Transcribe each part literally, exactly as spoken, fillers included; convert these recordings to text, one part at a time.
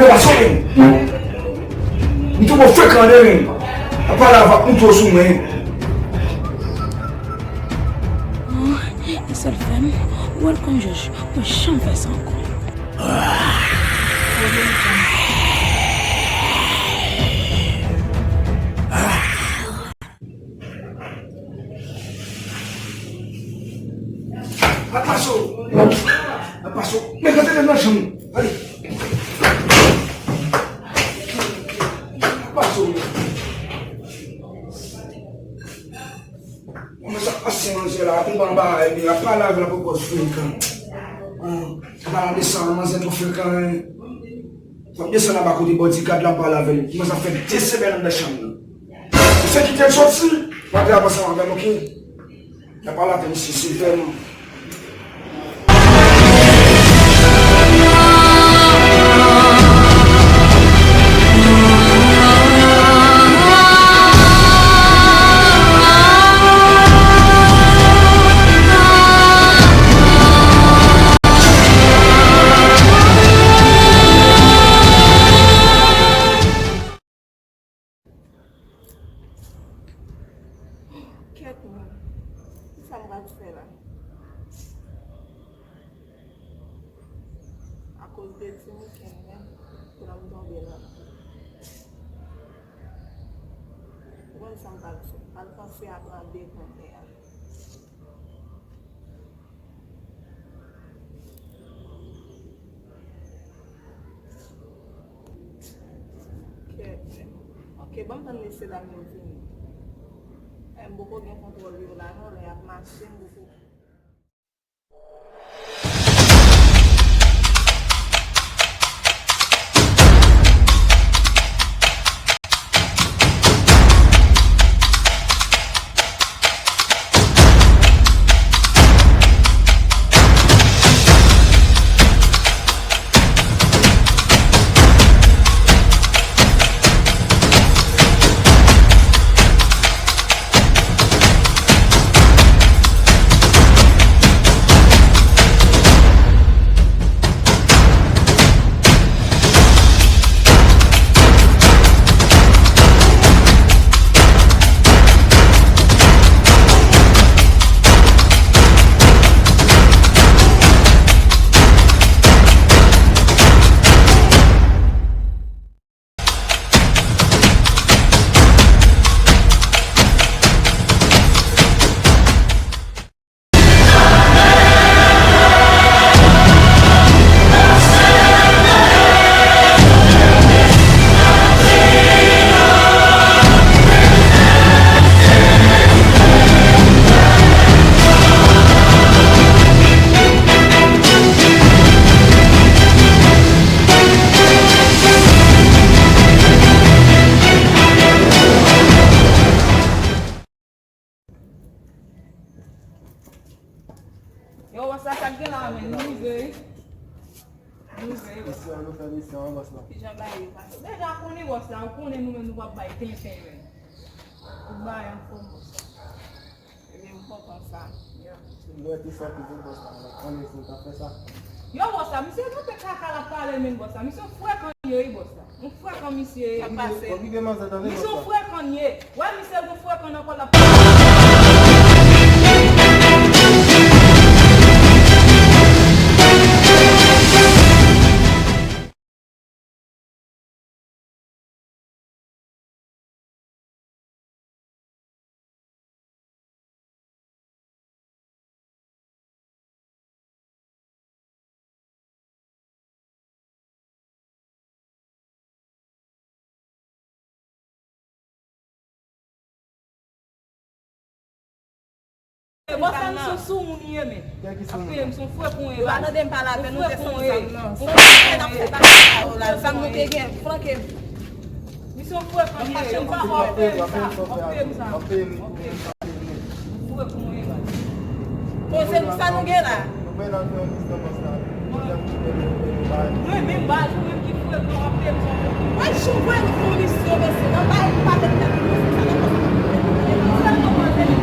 Gason, men. M twò frekan de, men. Apa la va m twò sou mwen. E sa l fè m, wè l konn jòj, mwen janm fè sa ankò. Al pase w. Al pase w. Men gade nan chanm ou. Ale. Al pase w. Kòman sa pase manzè la, tonbe anba, epi ap pale avè l, ap poko frekan. An palan de sa, manzè twò frekan, en. Fò m desann anba kote bodyguard la, m pale avè l. Kòman sa fè de semèn anndan chanm nan. Ou fè kite l soti, m ap vin avanse ansanm avè l, oke? N ap pale avè misye, silvèman. Kèt mwen, kisa m pral fè la? Akoz de ti miken menm, pou nan m tonbe nan. Ou konn sa m pral fè? M pral panse a pran de konnen a. Kèt. Ok, ban m tann mesye dam yo vini. Eh, m poko gen kontwòl yo la non, lè y ap mache, m poko. Yo, bòs la, sa k gen la, men? Nou rive, wi. Nou rive, wi. Mesye, nou fè misyon an, bòs la. Kijan bagay yo pase? Deja konnen, bòs la, ou konnen nou menm nou p ap bay penpen, men. Ou bay anfòm, bòs la. Ebyen, m kontan sa. Mwen te sòti pou bòs la, men ann isi, m t ap fè sa. Yo, bòs la, misye nan tèt kaka l ap pale, men bòs la. Misye frekan ye, wi, bòs la. Yon frekan misye ye. Sa pase? Okipe manzè tande, bòs la. Misye yon frekan ye. Wè misye yon frekan nan kò l ap. Bòs la, misye sou moun li ye, men. Ap peye m, se yon frekan ye. Yo pa tande m pale avè nou, desann zam nan. Se yon frekan ye. Zam nou te gen, flanke m. Misye yon frekan ye, yo pa fè w peye m sa. W ap peye m sa. W ap peye m. Yon frekan ye, baz. Bon, se sa nou gen la. Mwen menm baz, ou menm ki frekan, w ap peye m sa. Mwen jwe nou fè yon misyon, mesye, nan bay pa tèt tèt nou, mesye, sa nan konsa. Sèlman panse li.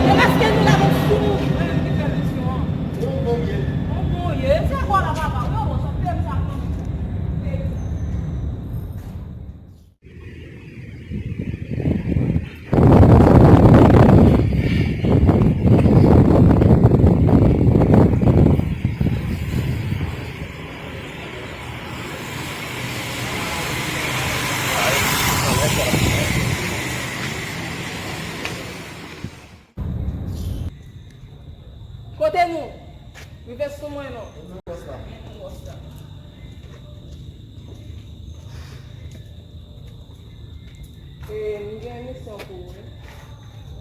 E paske nou la, nou sou. Mwen menm ki fè misyon an. Bon, bon, ye. Bon, bon, ye. Se kò la, papa. Yo, bon, sa peye m sa, pran. Mwen non. Bòs la. E, m gen misyon pou ou, wi.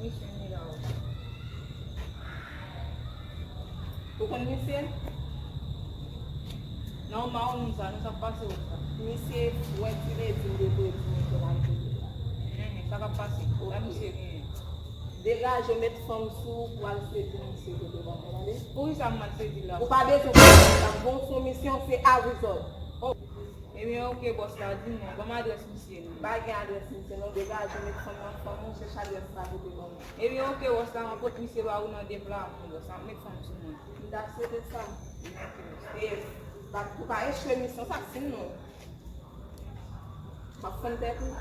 Misyon ki la ou. Ou konn misye? Non, ma ou moun sa, nou sa pase ou sa. Misye wè ti ledi m depo di misye la kote la. Mhm, sa k ap pase? Sa misye genyen? Degaje w, met fanm sou ou pou al sedi misye kote bann, tande? Poukisa m al sedi l la? Ou pa bezwen konn sa. Bon, sou misyon, se a result. Oh. Ebyen, oke, bòs la, di m non, ban m adrès misye non. M pa gen adrès misye non, degaje w, met fanm nan fanm ou, chèche adrès la pou te ban mwen. Ebyen, oke, bòs la, m ap pot misye ba ou nan de pla, bòs la, met fanm sou mwen. M ta swete sa. Ebyen, oke, bòs la. E, pa, ou pa echwe misyon sa, si non. M ap fann tèt ou.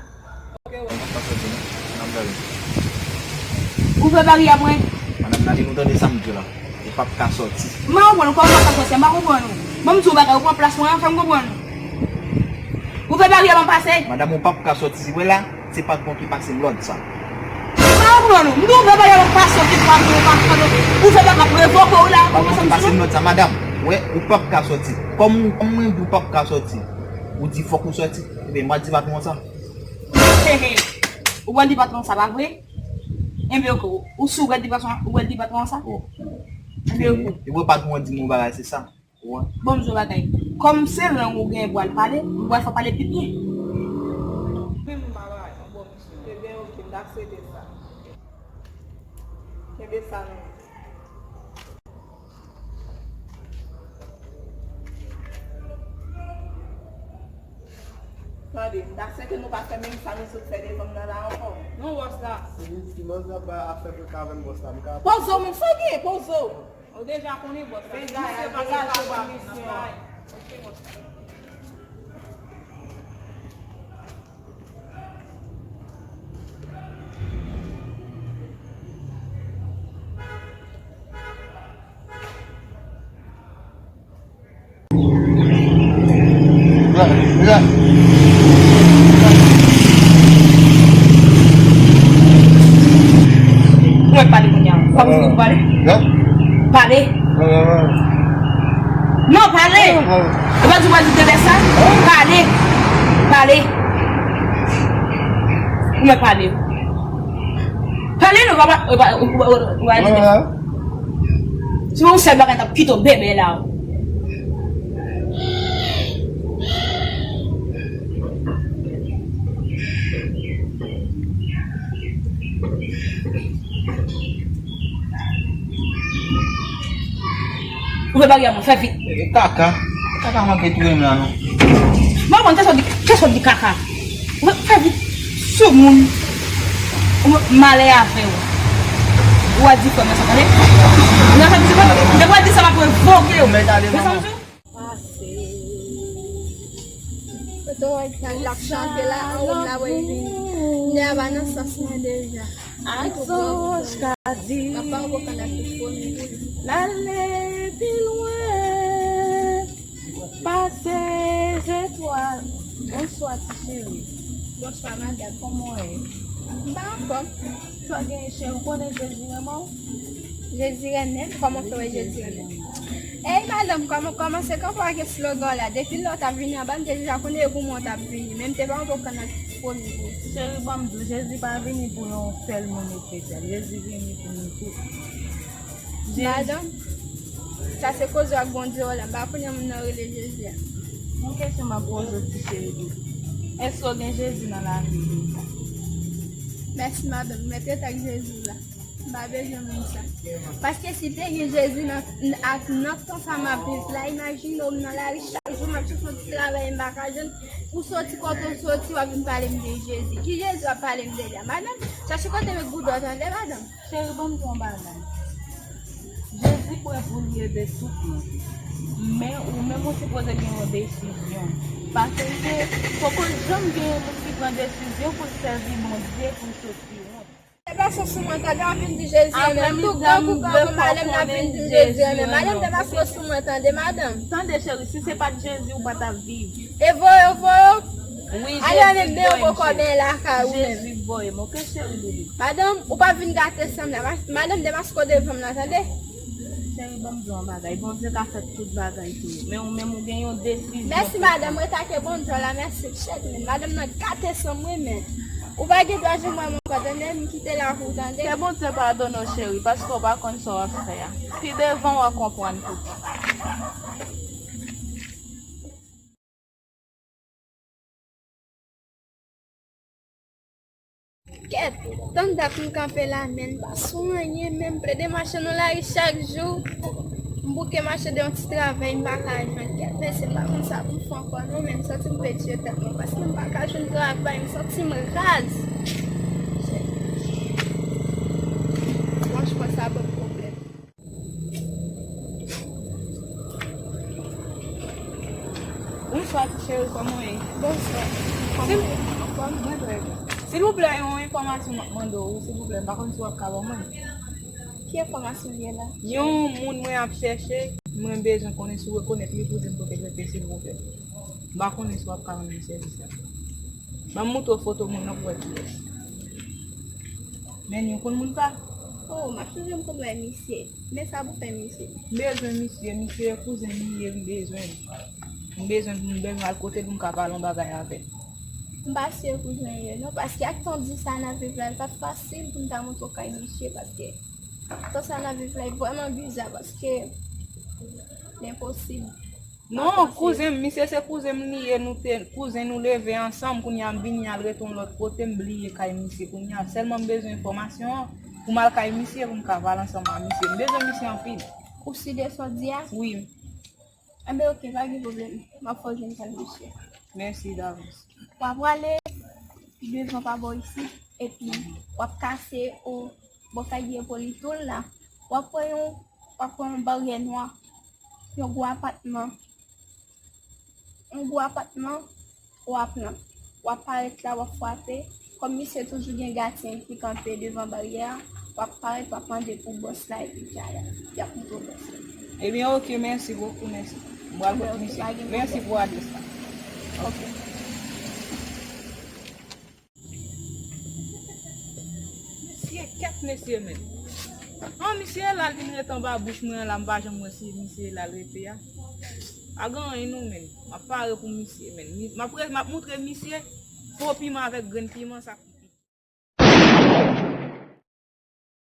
Oke, bòs. Ou fè pari a mwen. Madanm Nadine, ou tande sa m di w la? Ou p ap ka sòti. M pa konprann ou, kòman ou p ap ka sòti? M pa konprann ou. Ban m di w bagay, ou pran plas mwen an, fè m konprann ou. Ou fè pari a ban m pase. Madanm, ou p ap ka sòti. Wè la, se patwon ki pase m lòd sa. M pa konprann ou. M di w fè pari a ban m pase, ou pa konprann, ou pa konprann ou. Ou fè bagay, m ap revoke w la. Ou konprann sa m di w? Pase m lòd sa, madanm. Wè, ou p ap ka sòti. Kòm, kòm mwen di w p ap ka sòti, ou di fòk ou sòti. Ebyen, m pa di patwon sa. He, he. Ou pral di patwon sa, pa vre? Enben, oke. Ou si w pral di patwon, ou pral di patwon sa? Oh. Enben, oke. E wè patwon an di m yon bagay, se sa. Ou wè? Bon, m di w bagay. Kòm se lang ou gen pou al pale, ou pral fè pale pi byen. Menm m pa bay, yon bon misyon. Ebyen, oke, m ta swete sa. Kenbe sa non. Tande, m ta swete nou pa fè menm sa nou sot fè devan m nan la ankò. Non, bòs la. Si, si manzè ap bay afè pou ka avè m, bòs la, m ka. Poze w, men sa w gen, poze w. Ou deja konnen, bòs la. Degaje w, degaje w pou misyon an. Ok, bòs la. Mwen pale kounye a. Kòm si ou pale? Pale. Non, pale. Ou pa di, ou pa di de bèt sa? Pale. Pale. Ou mèt pale. Pale non, papa. Ou pa, ou pa, ou pa, ou pa di de bèt sa. Si yon sèl bagay t ap kite w bebe la. Ou fè bagay a mwen, fè vit. E kaka. Kaka manke touye m la non. Mwen konn kèsyon di, kèsyon di kaka. Ou fè, fè vit. Soumoun. Ou mwen malè avè w. Ou a di fè mwen sa, tande? Ou a fè vit, mwen te pral di sa, m ap revoke w. Mèt ale manman. Pase. Kote w wè k al ap chante la, anwo m la wè l vini. Nè a pa nan sans mwen deja. Ak zanj ka di, l ale pi lwen pase zetwal. Bonswa, ti cheri. Bonswa, madanm. Kòman w ye? M pa anfòm. Sa w genyen, cheri? Ou konnen Jezi renmen w? Jezi renmen m? Kòman w fè wè Jezi renmen m? Ey, madanm, kòman, kòmanse kanpe ak slogan w la? Depi lè w t ap vini anba, m te deja konnen e pou mwen w t ap vini, men m te pa antre nan fomi pou ou. Cheri, ban m di w, Jezi pa vini pou yon sèl moun espesyal. Jezi vini pou nou tout. Jezi. Madanm, sa se koze w ak Bondye w la, m pa konnen moun nan rele Jezi a. Yon kesyon m ap poze w, ti cheri. Èske w gen Jezi nan lavi w deja? Mèsi, madanm. Mwen te ak Jezi la. M pa bezwen moun sa. Paske si te gen Jezi nan, ak nan tan sa m ap viv la, imajine w m nan lari chak jou, m ap chèche yon ti travay m pa ka jwenn. Ou soti kote w soti, w ap vin pale m de Jezi. Ki Jezi w ap pale m de li a? Madanm, chèche kote met boudon, tande, madanm. Cheri, ban m di w yon bagay. Jezi prè pou li ede tout moun. Men ou menm ou sipoze gen yon desizyon. Paske poko janm gen yon moun ki pran desizyon pou l sèvi Bondye pou l soti wont. Te pase sou mwen, tande, w ap vin di Jezi renmen m. Tou grangou grangou, madanm, n ap vin di Jezi renmen m. Madanm, te pase sou mwen, tande, madanm. Tande, cheri, si se pa t Jezi, ou pa t ap viv. E voye w, voye w. Wi, ale, ale, Jezi voye m, cheri. Jezi voye m, oke, cheri, bebe. Madanm, ou pa vin gate san m la. Madanm, te pase devan m nan, tande. Cheri, ban m di w yon bagay. Bondye ka fè tout bagay pou ou. Men ou menm, ou gen yon desizyon. Mèsi, madanm. Mwen ta ke Bondye la, mèsi. Chèk, men madanm nan gate san mwen, men. Ou pa gen dwa jwenn mwen ankò, tande? M kite la pou ou, tande? Ke Bondye padone w, cheri, paske w pa konn sa w ap fè a. Pi devan, w a konprann tout. Kèt, tann dat m kanpe la, men m pa sou anyen, men m plede mache nan lari chak jou. M bouke mache de yon ti travay, m pa ka jwenn. Kèt, mesye, m pa konn sa pou m fè ankò non, men m santi m retire tèt mwen, paske m pa ka jwenn travay, m santi m raz. Franchman, sa ban m pwoblèm. Bonswa, ti cheri, kòman w ye? Bonswa. Kòman w ye? Anfòm, mwen trè byen. Silvouplè, yon enfòmasyon m ap mande w, silvouplè, m pa konn si w ap ka ban mwen. Ki enfòmasyon l ye la? Yon moun mwen ap chèche, mwen bezwen konnen si w rekonèt li pou di m kote l rete, silvouplè. M pa konnen si w ap ka rann mwen sèvis la. Ban m montre w foto moun nan pou w wè kiyès. Men yon konn moun pa. Oh, m ap sonje m konn wè misye. Men sa pou fè misye. M bezwen misye, misye kouzen m li ye, m bezwen l. M bezwen, m bezwen al kote l pou m ka pale yon bagay avè l. M pa si e kouzen l ye non, paske ak tan di sa n ap viv la, li pa t fasil pou m ta montre w kay misye, paske tan sa n ap viv la, li vrèman biza, paske l enposib. Non, kouzen m, misye se kouzen m li ye, nou te, kouzen nou leve ansanm, kounye a m vini al rete yon lòt kote, m bliye kay misye kounye a. Sèlman m bezwen enfòmasyon an, pou m al kay misye, pou m ka pale ansanm ak misye. M bezwen misye anpil. Ou si de sa w di a? Wi. Enben, oke, pa gen pwoblèm. M ap fè w jwenn kay misye. Mèsi davans. W ap prale pi devan pa bò isit, epi w ap kase o bò Fayè Polito la. W ap pran yon, w ap pran yon baryè nwa, yon gwo apatman. Yon gwo apatman, w ap nan, w ap parèt la, w ap frape. Kòm misye toujou gen gadyen ki kanpe devan baryè a, w ap parèt, w ap mande pou bòs la, epi y ap montre w bòs la. Ebyen, oke, mèsi bokou, mèsi. M pral kot misye. Mèsi pou adrès la. Oke. Mesye, kèt mesye, men. An, misye la, l vin ret anba bouch mwen an la, m pa janm wè si misye la, l rete a. Pa gen anyen non, men. M ap pare pou misye, men. M ap, m ap montre misye fo piman avèk grenn piman, sa.